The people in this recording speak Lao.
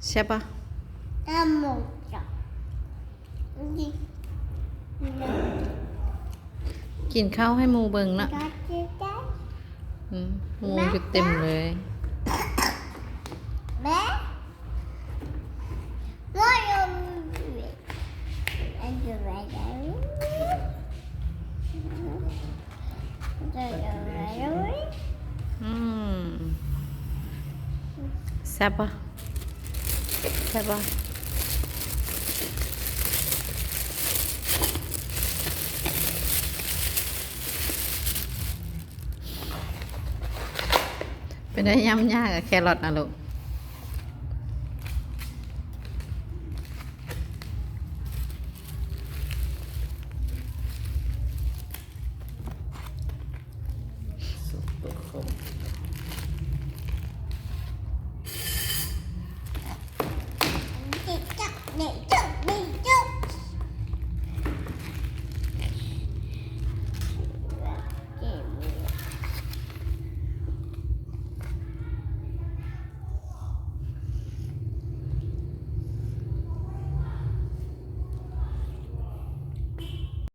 ແຊບບໍ່? ກິນເຂົ້າໃຫ້ໝູ່ເບິ່ງເນາະ. ອືມ ໝູ່ຢູ່ເຕັມເລີຍ. ອືມ ແຊບບໍ່? ແຊບບໍ່? ເປັນໄດ້ ຫຍ້ຳຫຍ້າກັບແຄຣອດນະລູກ? ຊຸບໂຕຂົມ.